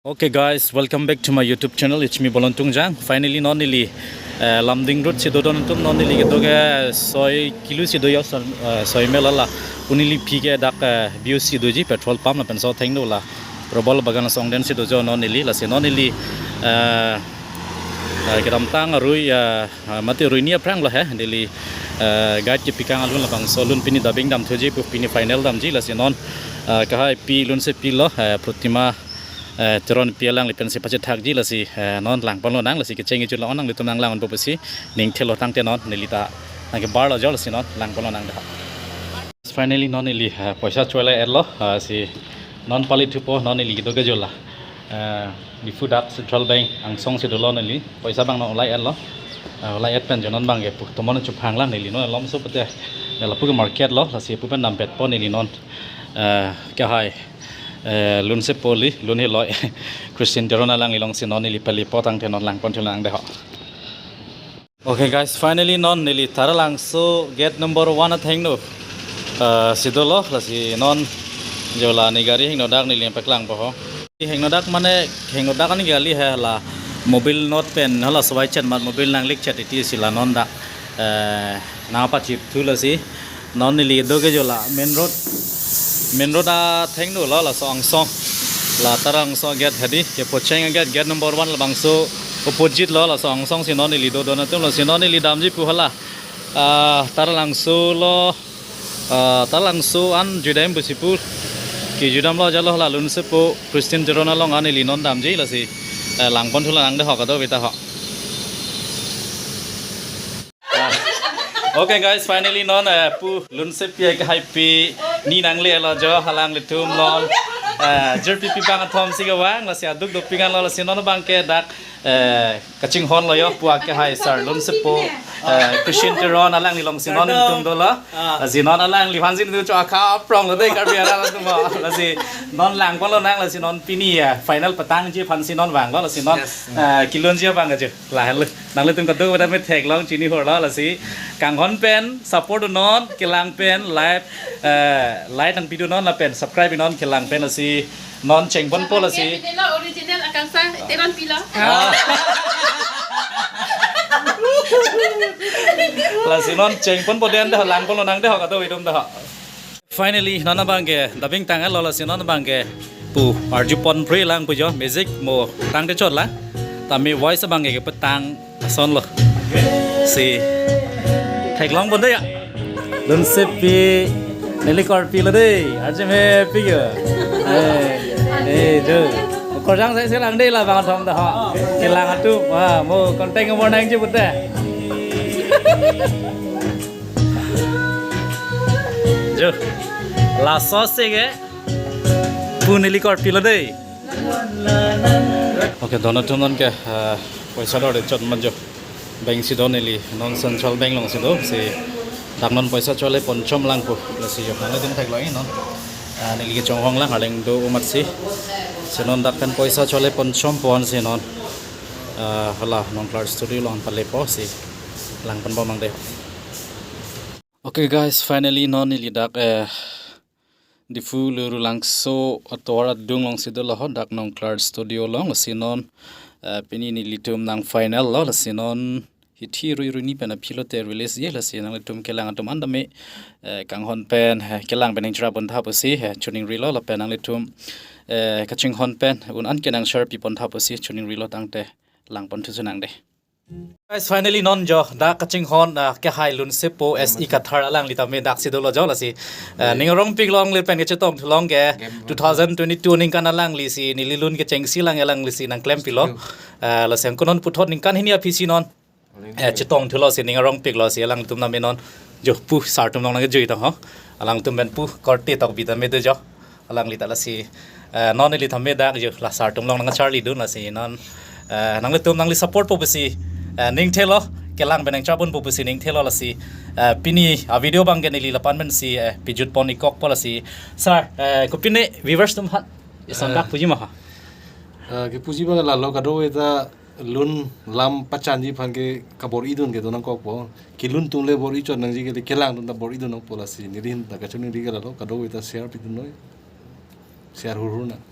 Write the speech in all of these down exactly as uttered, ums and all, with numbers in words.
Okay guys, welcome back to my YouTube channel. It's me Bolon Tungjang. Finally non neli eh, Lumding Road si dodon atum, non neli kedo ke soi kilo si do ya, soi, eh, soi mil ala. Pu neli aphi ke dak eh, B O C doji petrol pump lapen so athengno la rubber bagan asong den si dojo non neli, lasi non neli eh, eh, kedamtang arui eh, eh, mate arui ni aphrang lo he neli eh, guide kepi kang alun labangso alun pini dubbing damthuji pu pini final damji, lasi non eh, kahai pi lunsepi lo eh, Protima eh, Teronpi alangli pensi pachethakji, lasi eh, non langponlonang, lasi kecheng ejut lo-on, nanglitum nanglang-onpo pusi ning thelo tangte non neli ta nangkebar lo jo, lasi non langponlonang dah. Finally non neli eh, poisa cho lai-et lo, eh, si non pali thupo, non neli kedo ke jo la eh, Diphu dak Central Bank angsong si dolo, neli poisa abang non lai-et lo. Eh, lai-et pen jo non abang ke pu tomon chupang lang neli non alomso pute, eh, lapu ke market lo, lasi pu pen dampetpo neli non eh, kahai eh, lunsepo li, lun heloi Christian Teron alangli along si non neli palipo tangte non langponthulonang deho. Okay guys, finally non neli Taralangso gate number one athengno eh, si dolo, lasi non jo la ne gari hingno dak neli paklangpo ho. Hingno dak mane hingno dak ani gari he la mobil not pen hala sowai chet mat mobil nanglik chet iti si la non dak eh, nangpachip thu, lasi non neli kedo ke jo la main road, main road athengno lo, laso angsong, la Taralangso gate hedi kepocheng gate, gate number one labangso opposite lo, laso angsong si non neli dodon atum, lasi non neli damji pu hala ah, Taralangso lo, ah, Taralangso an judam pusi pu kejudam lo jalo, la lunsepo Christian Teron along an neli non damji, lasi eh, langponthulonang deho kadokave ta ho. Ah, okay guys, finally non eh, pu lunsepi kahai pi ni nangle lo jo, alanglitum non eh, jirpi pi bang athom si kevang, lasi aduk dopik an lo, lasi non abang ke dak eh, kachinghon lo jo pu akehai sir lunsepo eh, Christian Teron alangli along si non nelitum dolo. Ah. Lasi non alangliphan si nelitum cho akha aprong lo dei Karbi arat atum ho. Lasi non langponlonang, lasi non pini ya final patangji aphan si non vanglo, lasi non Yes. eh, kelunji abang aja. Lahenlo. Nanglitum kadokave ta me theklong chini hor lo, lasi kanghon pen support non, kelang pen like eh, like nangpidun non lapen subscribe non, kelang pen, lasi non chengponpo, lasi. Inilah original Akangsang Teronpi lo. Ah. Lasi non chengponpo den dah, langponlonang deho kadokave atum dah. Finally non abang ke dubbing tang lo, lasi non abang ke pu arjupon pre lang pu jo, music mo tangte chot lang. Tame voice abang ke kepetang ason lo. Si theklongpon dei ya. Lunsepi neli korpi lo dei. Arjem he pi ke. Eh, eh, jo. Korjang sai selang dei labang athom dah ho. Kelang atum. Wah, mo contact number nangji pute. Jo. Laso si ke pu neli korpi lo dei. Okay, don atum non ke eh, poisa dorde chot mat jo. Bank si do neli non Central Bank along si do, si dak non poisa chole ponchom lang pu, lasi jo nanglitum theklo non. Ah, neli kechonghong lang arleng do amat si. Si non dak pen poisa chole ponchompo an si non. Ah, hala Nongklar studio along palepo, si langponbom nang dei. Okay guys, finally non neli dak eh, Diphu Lurulangso atovar adung along si dolo ho, dak Nongklar studio along, lasi non eh, pini nelitum nang final lo, lasi non hithi rui rui ni pen aphi lote release ji, lasi nanglitum kelang atum an tame eh, kanghon pen eh, kelang pen nangcherapon tha pusi eh, chiningrilo, lapen nanglitum eh, kachinghon pen un an ke nangcherapipon tha pusi chiningrilo tangte langponthusunang dei. Guys, finally non jo dak kachinghon ah, kehai lunsepo S E Kathar alangli tame dak si dolo jo, lasi eh, ning arongpik longle pen kechetongthu long ke two thousand twenty-two ningkan alangli si neli lun kechengsi lang alangli si nangklempilo. Eh, lasi angko non puthot ningkan hini aphi si non eh, chetongthulo, si ning arongpiklo, si alangtum tame non jo pu sar atum along nangkejui tang ho. Alangtum pen pu korte tokbi tame do jo. Alangli ta lasi eh, non neli tame dak jo la sar atum along nangcharlidun, lasi non eh, nanglitum nangli supportpo pusi eh, ning thelo, kelang pen nangcherapponpo pusi ning thelo, lasi eh, pini avideo abang ke neli lapu-an pensi eh, pejutpon-ikokpo, lasi sir eh, kopine viewers atum aphan isan dak puji ma ha. Eh, kepuji abang lalo, kadokave ta lun lam pachanji aphan ke kabor-idun ke do nangkokpo. Kelun atum le bor-i chot nangji ke, kelang atum ta bor-idun nangpo, lasi neli ahin ta kachiningri ke lalo, kadokave ta share pidun noi. Share hurhur nang.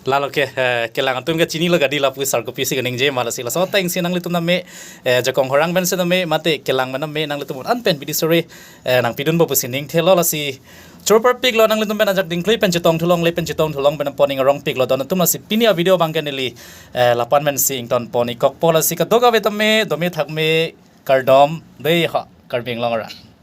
Lalo ke, eh, kelang atum ke chinilo kadi lapu sar kopisi kaningje ma lasi laso ateng si nanglitum name, eh, jakong horang pen si name mate kelang pen name nanglitum an pen bidi sore, eh, nangpidunpo pusi ning thelo lasi choro parpiklo nanglitum pen ajak dingklui pen chetong thulongle pen chetong thulong pen pon ingrongpiklo don atum lasi pini a-video abang ke neli, eh, lapu-an pen si ingtonpon-ik kokpo lasi kadokave tame dome thakme kardom dei ha Karbi Anglong arat.